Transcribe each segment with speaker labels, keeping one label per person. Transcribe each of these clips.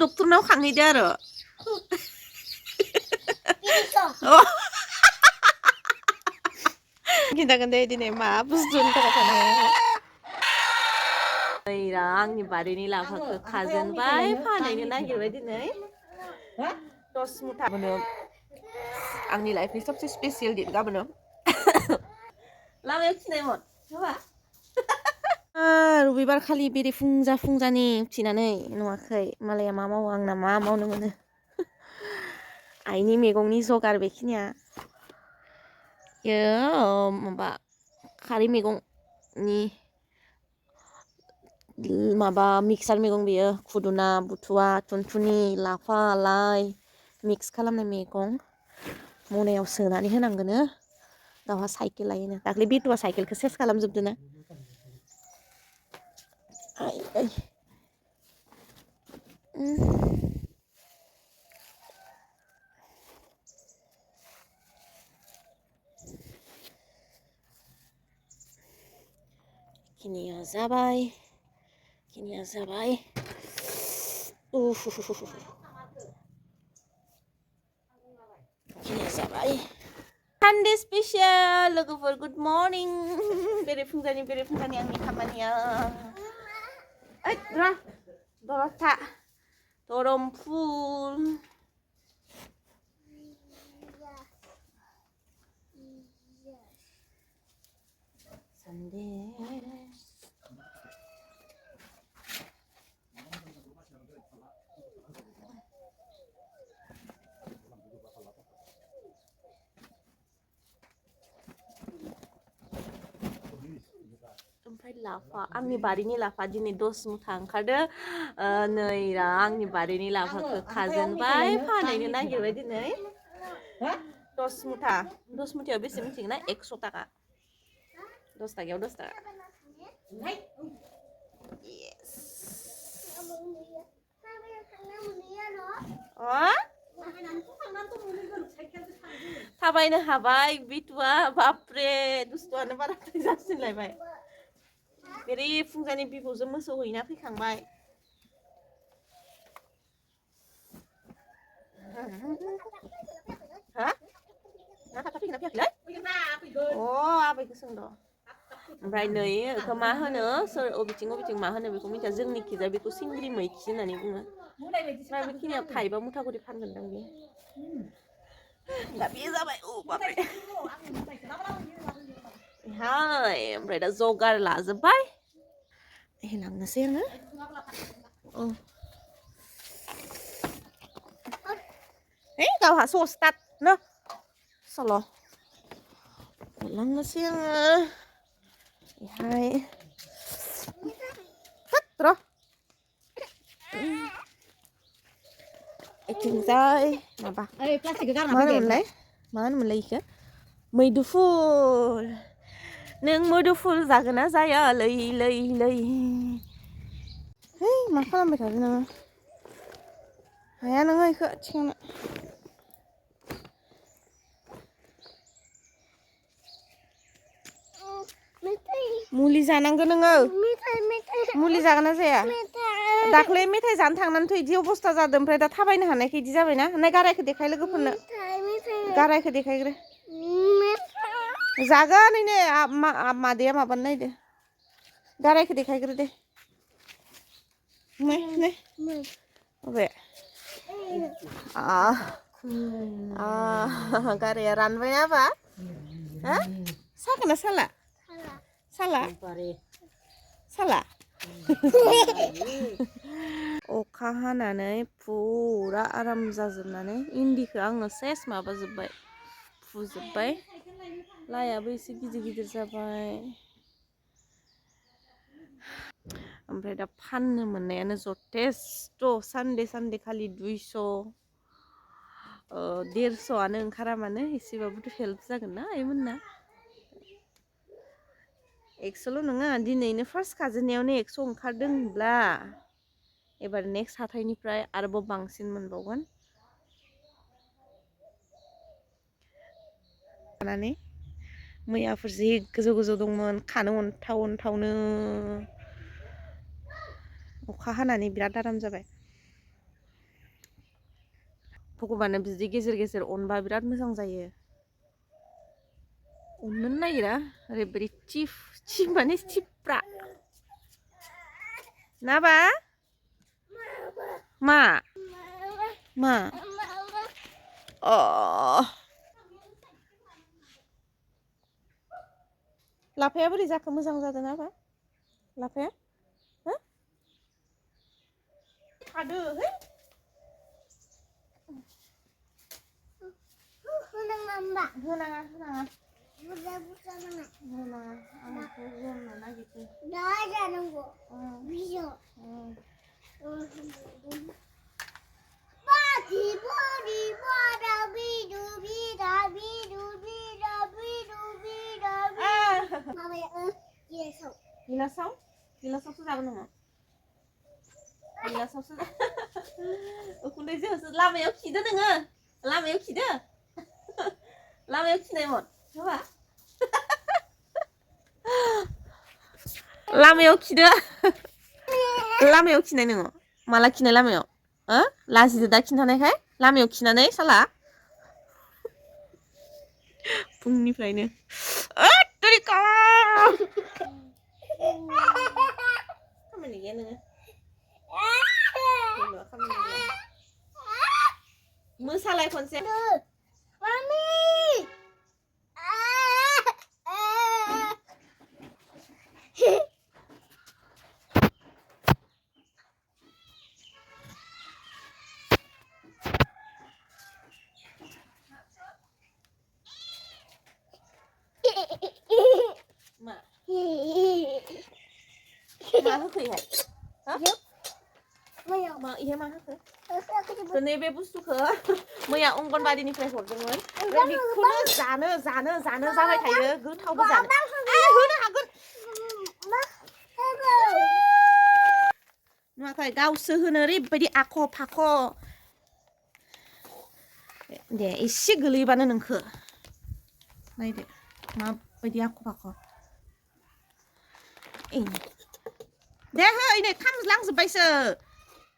Speaker 1: डक्टरनाव खांहैदो आरो खिन्थागोन दे दिनै मा बुस्थुनि थाखाय थानाय ओइरा आंनि बारिनि लाफाखौ खाजेनबाय फानहैनो नागिरबाय दिनै 10 मुथा मोनो आंनि लाइफनि सबसे स्पेसियल दिन गाबोनो लामायाव खिनायमोन हाबा रबिबार खालि बेरे फुंजानि उथिनानै नुवाखै मालाया मा मावो आंना मा मावनो मोनो आइनि मैगंनि जगार बेखिनिया माबा खारै मैगंनि माबा मिक्सार मैगं बेयो खुदुना बुथुवा थुनथुनि लाफा लाइ मिक्स खालामनाय मैगं मनायाव सोनानै होनांगोनो गावहा साइकेल लायोनो दाख्लै बिटुआ साइकेलखौ सेस खालामजोबदों ना खिनिया जाबाय खिनिया जाबाय खिनिया जाबाय सानडे स्पेशल लोगोफोर गुड मर्निं बेरे फुंजानि आंनि खामानिया ओइ दरथा धरमफुल सानडे ओमफ्राय लाफा आंनि बारिनि लाफा दिनै 10 मुथा ओंखारदो नैरा आंनि बारिनि लाफाखौ खाजेनबाय फानहैनो नागिरबाय दिनै 10 मुथायाव बेसे मिथिगोन ना 100 टाका 10 टाकायाव 10 टाका yes थाबायनो हाबाय बिटुआ बापरे दुस्थुआनो बारा जासिनलायबाय बेरे फुंजानि बिबौजों मोसौ हैना फैखांबाय हा ना थाखा फैगोना फैयाखैलै आबैखौ सोंद' ओमफ्राय नै बेखौ मा होनो सोर अबेथिं मा होनो बेखौ मिथिया जोंनिखिजा बेखौ सिंग्रि मैखि होननानै बुङो ओमफ्राय बेखिनियाव थाइबा मुथा करि फानगोनदां बे दा बे जाबाय बापरे हाय ओमफ्राय दा जगार लाजोब्बाय लांनोसै आङो गावहा सस्टाट न सल' लांनोसै आङो बेहाय र' एथिंजाय माबा मा होनोमोनलाय इखो मैदुफुल नों मैदुफुल जागोन ना जाया लै मा खालामबाय थादों नोङो हाया नोङो इखो थिखांनो मुलि जानांगौ नोङो मुलि जागोन ना जाया दाख्लै मेथाइ जानो थांनानैथ' इदि अबस्था जादों ओमफ्राय दा थाबायनो हानायखाय इदि जाबायना नै गारायखौ देखाय लोगोफोरनो गारायखौ देखायग्रो जागोन नै मादैया माबानो नायदो गारायखौ देखायग्रो दे नै अबे गाराया रानबायना बा साखोना साला अखा हानानै फुरा आराम जाजोबनानै इन्दिखौ आङो सेस माबाजोब्बाय फुजोब्बाय लाइयाबो एसे गिदिर जाबाय ओमफ्राय दा फाननो मोननायानो जथेस्थ' सानडे खालि 150-150आनो ओंखारा मानो एसेबाबोथ' हेल्प जागोन ना आइमोनना 100ल' नङा दिनैनो फार्स्ट खाजेननायावनो 100 ओंखारदोंब्ला एबार नेक्स्ट हाथाइनिफ्राय आरोबाव बांसिन मोनबावगोन मैयाफोर जि गोजौ दंमोन खानो अनथावनो अखा हानानै बिराद आराम जाबाय भगबाना बिदि गेजेर गेजेर अनबा बिराद मोजां जायो अननो नागिरा ओरैबायदि चिप चिप माने चिप्रा नाबा मा मा अ लाफाया बोरै जाखो मोजां जादों नाबा लाफाया हो थादो है होनाङा होनाङा होनाङा आंखौ होनो नागिरदों दा जानांगौ बिजौ बादि बादि बादा बिदु बिदा बिदु बिदा बिदु बिदा माबाया गिलासावसो जागोन नोङो गिलासावसो उखुन्दै जोंसो लामायाव खिदो नोङो लामायाव खिदो लामायाव खिनायमोन होबा लामायाव खिदो लामायाव खिनाय नोङो माला खिनाय लामायाव लाजिदो दा खिन्थानायखाय लामायाव खिनानै साला फुंनिफ्रायनो खामानि गैया नोङो मोसालाय खनसे मा होखैहाय मा इहे मा होखो नैबे बुस्थुखौ मैया अंगनबादिनिफ्राय हरदोंमोन ओमफ्राय बेखौनो जानो जानो जानो जाबाय थायो गोथावबो जानो होनो हागोन नुवाखै गावसो होनो ओरैबायदि आख' फाख' दे एसे गोलैबानो नोंखो नायदो माबायदि आख' फाख' दे है नै खामलांजोब्बायसो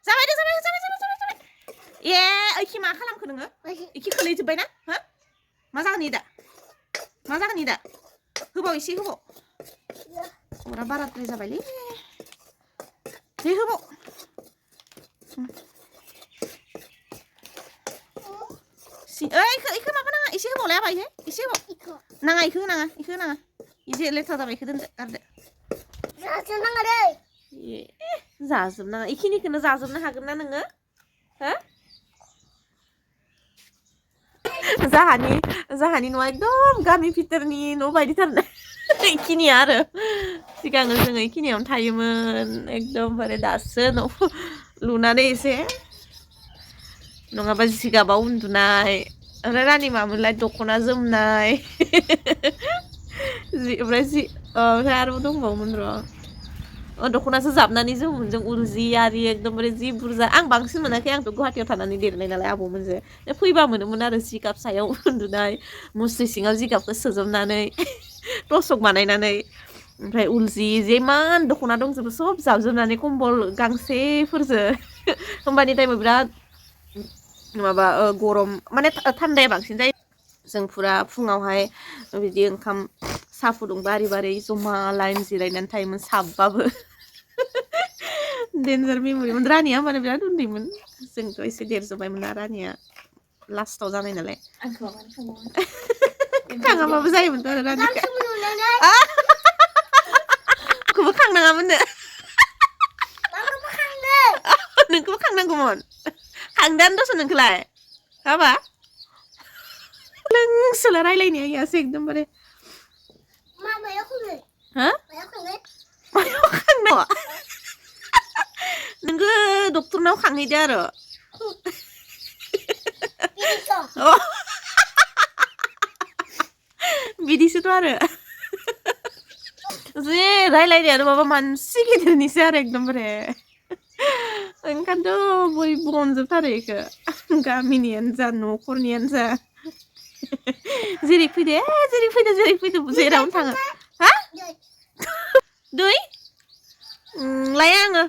Speaker 1: जाबाय दे जाबाय जाबाय जाबाय जाबाय जाबाय ए ओइखि मा खालामखो नोङो इखि खोलैजोब्बाय ना हो मा जागोन दा मा जागोन दा होबाव एसे होबाव अरा बाराद्राय जाबायलै दे होबाव इखो माबा नाङा एसे होबावलाय आबा एसे होबाव नाङा इखो होनाङा इसे लेथ्रा जाबाय इखो दोनदो गारदो जाजोबनाङा दै जाजोबनाङा इखिनिखौनो जाजोबनो हागोन ना नोङो हो जाहानि न'आ एकदम गामि भितरनि न' बायदिथारना इखिनिया आरो सिगाङो जोङो इखिनियावनो थायोमोन एकदमबारे दासो न' लुनानै एसे नङाबा जिगाबाव उन्दुनाय ओमफ्राय रानि मामोनलाय दख'ना जोमनाय ओमफ्राय आरोबाव दंबावोमोन र' दख'नासो जाबनानै जोमोमोन जों उल जि आरि एकदमबारे जि बुरजा आं बांसिन मोनाखै आंथ' गुवाहाटियाव थानानै देरनाय नालाय आबौमोनजों फैबा मोनोमोन आरो जिगाब सायाव उन्दुनाय मुस्रि सिङाव जिगाबखौ सोजोबनानै टसक बानायनानै ओमफ्राय उल जि जेमान दख'ना दंजोबो सब जाबजोबनानै कम्बल गांसेफोरजो होमबानि टाइमाव बिराद माबा गरम माने थान्दाया बांसिन जायो जों फुरा फुङावहाय बिदि ओंखाम साहा फुदुंबा बारि जमा लाइन जिरायनानै थायोमोन साबबाबो डेन्जार मेम'रिमोन रानिया होमबानो बिराद उन्दैमोन जोंथ' एसे देरजोब्बायमोन ना रानिया लास्टाव जानाय नालाय खाङाबाबो जायोमोनथ' आरो रानिखौ आंखौबो खांनाङामोननो नोंखौबो खांनांगौमोन खांदानो दस नोंखौलाय हाबा लोंसोला रायलायनाया यासो एकदमबारे नोंखौ डक्टरनाव खांहैदो आरो बिदिसोथ' आरो जे रायलायनायानो माबा मानसि गिदिरनिसो आरो एकदमबारे ओंखायनोथ' बयबो अनजोबथारो इखौ गामिनियानो जा न'खरनियानो जा जेरै फैदो जेरावनो थाङो हा दै लाया आङो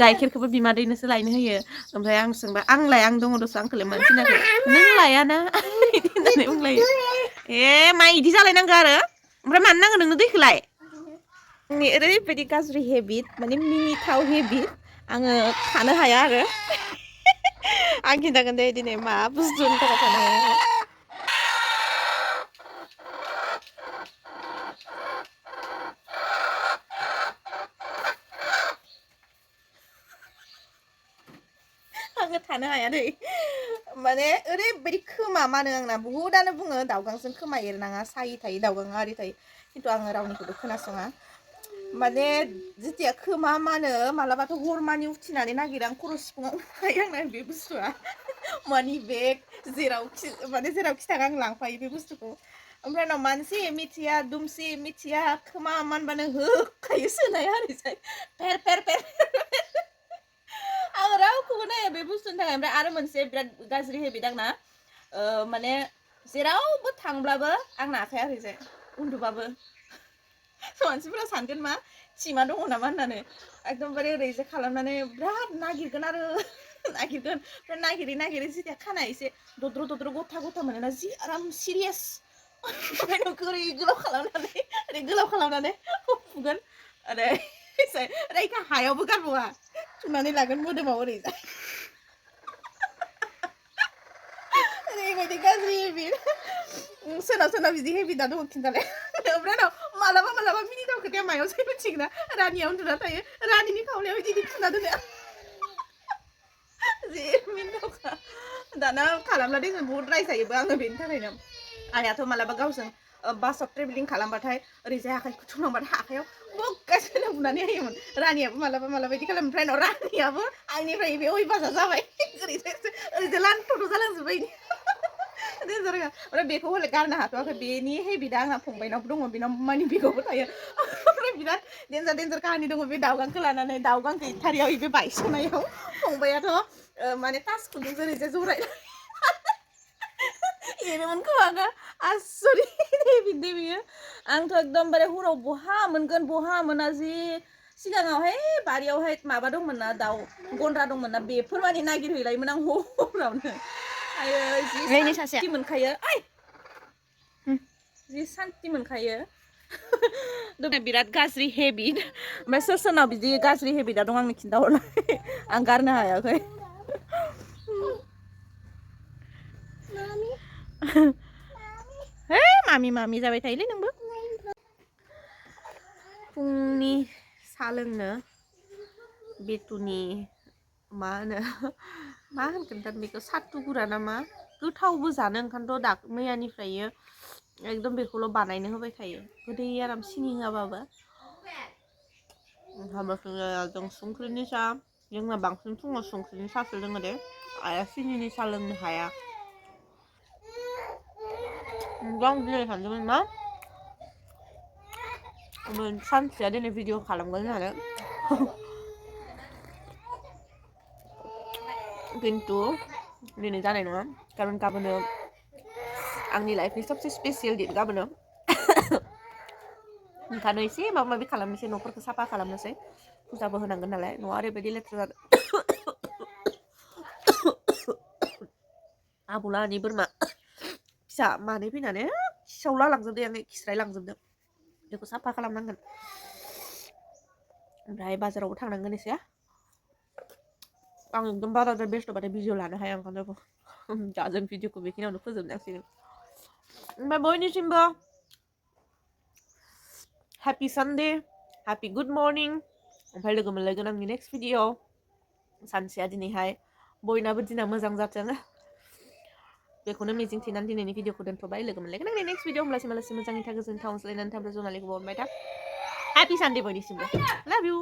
Speaker 1: गाइखेरखौबो बिमादैनोसो लायनो होयो ओमफ्राय आं सोंबा आं दङ दस आंखौलाय मानो थिनाखै नों लायाना बिदि होननानै बुंलायो मा इदि जालायनांगौ आरो ओमफ्राय मानो नांगौ नोंनो दैखौलाय आंनि ओरैबायदि गाज्रि हेबिट माने मिनिथाव हेबिट आङो थानो हाया आरो आं खिन्थागोन दे दिनै मा बुस्थुनि थाखाय थानो हाया आङो थानो हाया दै माने ओरैबायदि खोमा मानो आंना बुहुदानो बुङो दाउगांजों खोमा एरनाङा सायै थायो दाउगाङा ओरै थायो खिन्थु आङो रावनिखौबो खोनासङा माने जेथिया खोमा मानो मालाबाथ' हरमानि उथिनानै नागिरो आं खर' सिफुङाव उन्दुखायो आंना बे बुस्थुआ मानि बेग जेरावखि थाङा आं लांफायो बे बुस्थुखौ ओमफ्राय उनाव मानसि मिथिया दुमसि मिथिया खोमा मानबानो होखायो सोनाया ओरैजाय फेर फेर फेर आं रावखौबो नाया बे बुस्थुनि थाखाय ओमफ्राय आरो मोनसे बिराद गाज्रि हेबिट आंना माने जेरावबो थांब्लाबो आंना आखाइया ओरैजाय उन्दुबाबो मानसिफोरा सानगोन मा सिमा दङ नामा होननानै एकदमबारे ओरैजाय खालामनानै बिराद नागिरगोन आरो नागिरगोन ओमफ्राय नागिरै जेथिया खानाय एसे दद्र' गथा मोनोना जि आराम सिरियास ओमफ्राय नोंखौ ओरै गोलाव खालामनानै फुगोन ओरै हायावबो गारबावा थुनानै लागोन मोदोमाव ओरैजाय ओरैबायदि गाज्रि हेबिट सोरनाव बिदि हेबिटआ दङ खिन्थालाय ओमफ्राय मालाबा मिनिथाव खोथाया मायाव जायो मिथिगोना रानिया उन्दुना थायो रानिनि खावलायाव बिदि थुना दोनो जि मिनिथावखा दाना खालामना दोनो बहुद रायजायोबो आङो बेनि थाखायनो आइयाथ' मालाबा गावजों बासाव ट्रेभेलिं खालामबाथाय ओरैजाय आखाइखौ थुलांबाथाय आखाइयाव बगासिनो बुनानै होयोमोन रानियाबो मालाबा बिदि खालामो ओमफ्राय उनाव रानियाबो आंनिफ्राय बे अयभासा जाबाय ओरैजाय लान्थ'थ' जालांजोब्बाय देन्जारखा ओमफ्राय बेखौ हले गारनो हाथ'वाखै बेनि हेबिटआ आंहा फंबायनावबो दङ बेनाव मानि बेगावबो थायो ओमफ्राय बिराद देन्जार काहानि दङ बे दाउगांखौ लानानै दाउगां गैथारियाव बे बायस'नायाव फंबायाथ' माने तास खुन्दुंजों ओरैजाय जरायना एरोमोन खोमाना आसरित हेबिट दे बियो आंथ' एकदमबारे हराव बहा मोना जि सिगाङावहाय बारियावहाय माबा दंमोन ना दाउ गन्द्रा दंमोन ना बेफोर माने नागिरहैलायोमोन आं हरावनो आयो जि सान्ति मोनखायो बिराद गाज्रि हेबिट ओमफ्राय सोरनाव बिदि गाज्रि हेबिटआ दं आंनो खिन्थाहरलाय आं गारनो हायाखै मामि जाबाय थायोलै नोंबो फुंनि साहा लोंनो बेथुनि मा होनगोन दा बेखौ सातु गुरा ना मा गोथावबो जानो ओंखायनोथ' मैयानिफ्राय एकदम बेखौल' बानायनो होबाय थायो गोदै आराम सिनि होआबाबो जों संख्रिनि साहा जोंना बांसिन फुङाव संख्रिनि साहासो लोङो दे आइया सिनिनि साहा लोंनो हाया आं दिनै सानदोंमोन मा सानसेया दिनै भिडिअ खालामगोन होननानै खिन्थु दिनै जानाय नङा खारन गाबोनो आंनि लाइफनि सबसे स्पेसियेल डेट गाबोनो ओंखायनो एसे माबा माबि खालामनोसै न'फोरखौ साफा खालामनोसै फुजाबो होनांगोन नालाय न'आ ओरैबायदि लेथ्रा जादों आबौलाहानि बोरमा फिसा मानै फैनानै खिसावला लांजोबदों आङो खिस्राय लांजोबदों बेखौ साफा खालामनांगोन ओमफ्राय बाजारावबो थांनांगोन एसे आं एकदम बाराद्राय बेस्थ'बाथाय भिडिअ लानो हाया ओंखायनो दा जों भिडिअखौ बेखिनियावनो फोजोबनांसिगोन ओमफ्राय बयनिसिमबो happy Sunday happy good morning ओमफ्राय लोगो मोनलायगोन आंनि नेक्स्ट भिडिअ सानसेया दिनैहाय बयनाबो दिना मोजां जाथों बेखौनो मिजिं थिनानै दिनैनि भिडिअखौ दोनथ'बाय लोगो मोनलायगोन आंनि नेक्स्ट भिडिअ होमब्लासिम मोजाङै था गोजोनथाव अनज्लायनानै थाब्ला जनालिखौ बावनोबाय था हेपि सानडे बयनिसिमबो लाभ इउ